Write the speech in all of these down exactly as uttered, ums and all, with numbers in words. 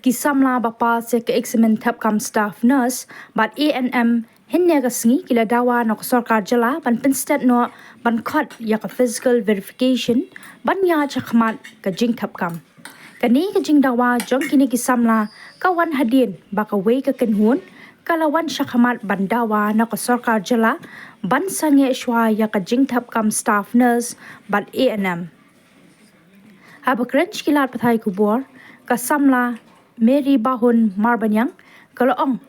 Ki samla ba pass ïa ka eksamin thep kam staff nurse bad A N M hynne ka sngi ki la dawa na ka sorkar jylla ban pynstet noh ban khot ïa ka physical verification ban ïaid shakhmat ka jingthep kam. Kane ka jingdawa jong kine ki samla ka wan hadien ba kawei ka kynhun ka la wan shakhmat ban dawa na ka sorkar jylla ban sangeh shuwa ïa ka jingthep kam staff nurse bad A N M. Haba kren sha ki lad pathai khubor, ka samla Mary Bahun Marbaniang ka la ong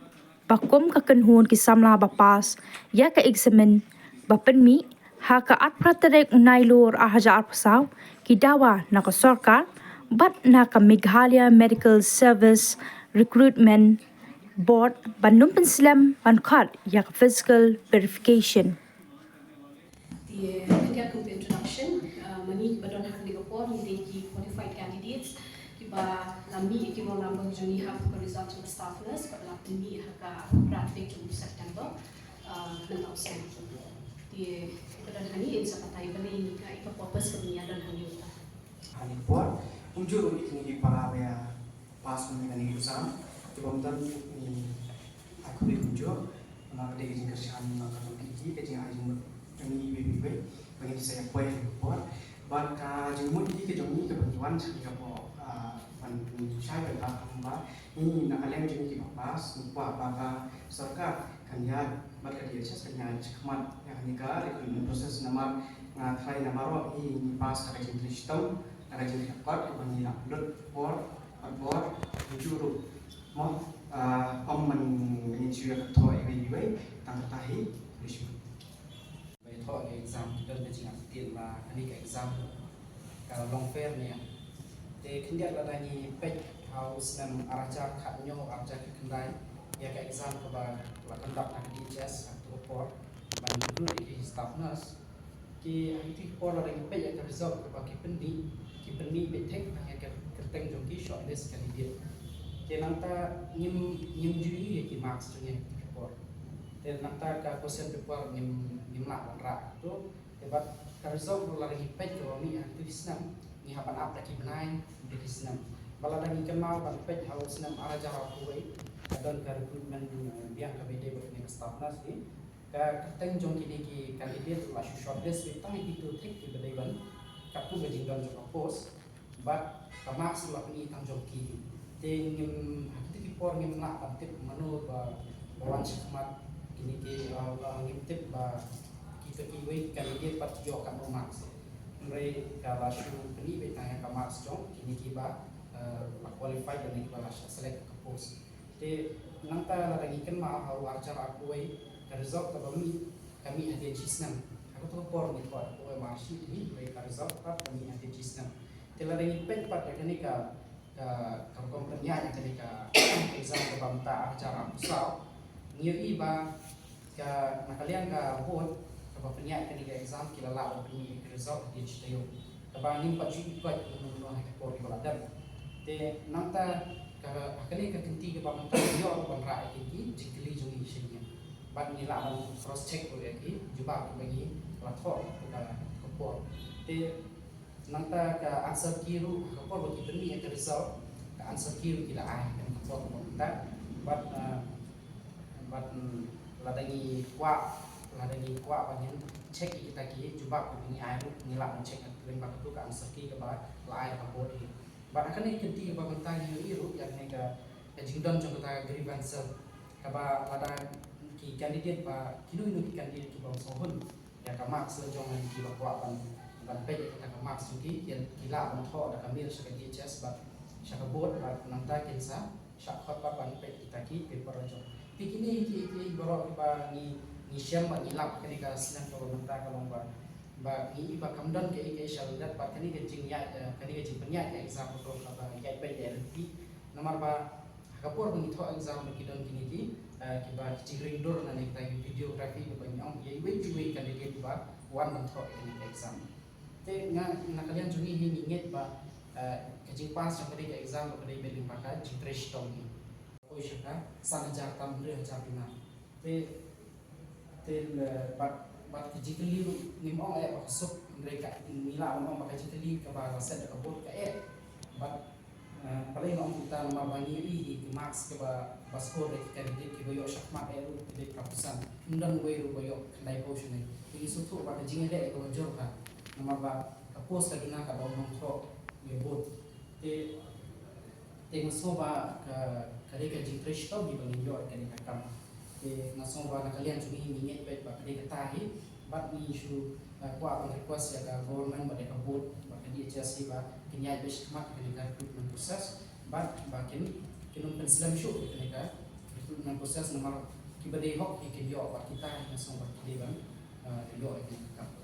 ba kum ka kynhun ki samla ba pass ïa ka eksamin ba pynmih ha ka arphew tarik u Nailur ar hajar arphew saw ki dawa na ka sorkar bad na ka Meghalaya Medical Service Recruitment Board ban ym pynslem ban khot ïa ka physical verification. Te, khyndiat kum ka introduction, uh, ma ngi kiba don ha kane ka por ngi dei ki qualified candidates kiba la mih ïa ki roll number jong ngi ha ka result jong staff nurse bad la pynmih ha ka arphew tarik jong u September, uh, mynta u snem. Te, kiba don hangne yn sa batai balei ngi ka, ïa ka purpose kaba ngi ïa don hangne mynta. Ha kane ka por, kumjuh ruh ïa kine ki para ba ïa pass kum ïa kane ka exam. Te ba mynta ngi ai khublei kumjuh. Namar ka dei ka jingkyrshan, namar ka long kti ka jingai jingmut jong ngi iwei pa iwei ba ngin sa ïa poi ha kane ka por. Bad ka jingmut kti ka jong ngi kaba ngi wan sha kane ka por, ah, ban shai ban rah kumba ngi na ka liang jong ngi kiba pass ngi kwah ba ka sorkar kan ïaid bad ka D H S kan ïaid shakhmat ïa kane ka recruitment process namar nga tharai namar baroh hi ngi pass da ka jingtrei shitom, da ka jingtrei kot kaba ngi la lut por bad bor kumjuh ruh. Mo, ah, ym ban ngin shu ïa ka thoh iwei iwei, tang kata hi, khublei shibun. Ba ïathoh ïa ka exam ki don ka jingïathuh ba kane ka exam ka long fair ne em. Te khyndiat lada ngi peit ha u snem ar hajar khathynñiew ar hajar khatkhyndai ïa ka exam kaba la conduct na ka D H S ha kato ka por ban recruit ïa ki staff nurse. Ki ha kito ki por lada ngi peit ïa ka result kaba ki pynmih, ki pynmih beit thik ha ka kyrteng jong ki shortlist candidate. Te nangta ngim ngim ju ïohi ïa ki marks jong ngi ha kito ki por. Te nangta ka question paper ngim ngim lah ban rah to. Te bad ka result ruh lada ngi peit kaba mih ha kito ki snem ngi hap ban ap da ki bnai da ki snem. Bad lada ngi kynmaw ban peit ha u snem ar hajar arphew wei ka don ka recruitment, eh, biang kaba ïadei bad kane ka staff nurse hi. Ka kyrteng jong kine ki candidate la shu shortlist beit tang ïa kito thik kiba dei ban katkum ka jingdon jong ka post. Bad ka marks la pyni tang jong ki. Te ngim ha kito ki por ngim lah ban tip mano ba ba wan shakhmat kine ki, uh, uh, ngim tip ba kito kiwei candidate pat ïoh katno marks. Hynrei ka la shu pyni beit tang ïa ka marks jong kine kiba, uh, la qualified lane kiba la shah select ka post. Te nangta lada ngi kynmaw ha u ar hajar arphew wei ka result kaba mih ka mih hadien shisnem. Ha kato ka por ngi thoh da kawei marksheet hi, hynrei ka result pat ka mih hadien shisnem. Te lada ngi peit pat ïa kane ka, ka, ka rukom pynïaid ïa kane ka exam kaba mynta ar hajar arphew saw, ngi ïohi ba ka, na ka liang ka board kaba pynïaid kane ka exam ki la lah ban pynmih ïa ka result hadien shi taïew. Kaba ngim pat ju ïohi pat mano mano ha ka por kiba la dep. Te nangta ka, ha kane ka kynti kaba mynta ngi ïoh ruh ban rah ïa ki jingkylli jong ngi sha ngi. Bad ngi lah ban cross check ruh ïa ki jubab kiba ngi la thoh ha ka por. Te nangta ka answer key ruh ha ka por ba ki pynmih ïa ka result, ka answer key ruh ki la ai ha ka por ba mynta. Bad, uh, bad, mm, lada ngi kwah, lada ngi kwah ba ngin check ïa kita ki jubab kiba ngi ai ruh ngi lah ban check lyngba kato ka answer key kaba la ai ha ka board hi. Bad ha kane ka kynti kaba mynta ngi ïohi ruh ïa kane ka, ka jingdon jong kata ka grievance cell kaba lada ki candidate ba kino kino ki candidate kiba ym sngewhun ïa ka marks la jong ngi kiba kwah ban, ban peit ïa kata ka marks jong ki, ki, ki lah ban thoh da ka mail sha ka D H S bad sha ka board bad nangta kin sa shah khot pat ban peit kita ki paper la jong. Te kine ki, ki baroh kiba ngi, ngi shem bad ngi lap kane ka snem kaba mynta ka long ba, ba ngi i ba kam don kaei kaei sha lyndet bad kane ka jingïaid, eh, kane ka jingpynïaid ka exam ka long kaba ïaid beit da lynti. Namar ba ha ka por ba ngi thoh exam ba ki don kine ki, eh, kiba ki jingring dur na ne kita ki videography kiba ngi ong ïa iwei pa iwei candidate ba wan ban thoh ïa kane ka exam. Te nga na ka liang jong ngi hi ngi ngeit ba, eh, ka jingpass jong kane ka exam ba ka dei beit lyngba ka jingtrei shitom hi. Poi sha ka san hajar tam hynriew hajar dinar. Te, te, eh, bad, bad ka jingkylli ruh ngim ong eh ba ka suk, hynrei ka ngi lah ban ong ba ka jingkylli kaba la set da ka board ka eh. Bad Balei nga ong kumta? Namar ba ngi ïohi hi ki marks kiba, ba score da ki candidate kiba ïoh shakhmat eh ruh ki dei phra percent. Ym don uwei ruh ba ïoh khyndai phew shane. Te ngi sngewthuh ba ka jingïaleh kaba jur ka. Namar ba ka post ka duna ka ba ong nongthoh ïa vote. Te, te nga sngew ba ka, ka dei ka jingtrei shitom hi ba ngin ïoh ïa kane ka kam. Te nga sngew ba na ka liang jong ngi ngi ngeit beit ba ka dei kata hi. Bad ngi shu, uh, kwah ban request ïa ka government bad ïa ka board bad ka D H S hi ba kin ïaid beit shakhmat ïa kane ka recruitment process. Bad ba kin, kin ym pynslem shuh ïa kane ka recruitment process namar kiba dei hok hi kin ïoh bad kita hi nga sngew ba ki dei ban, uh, ïoh ïa kane ka kam.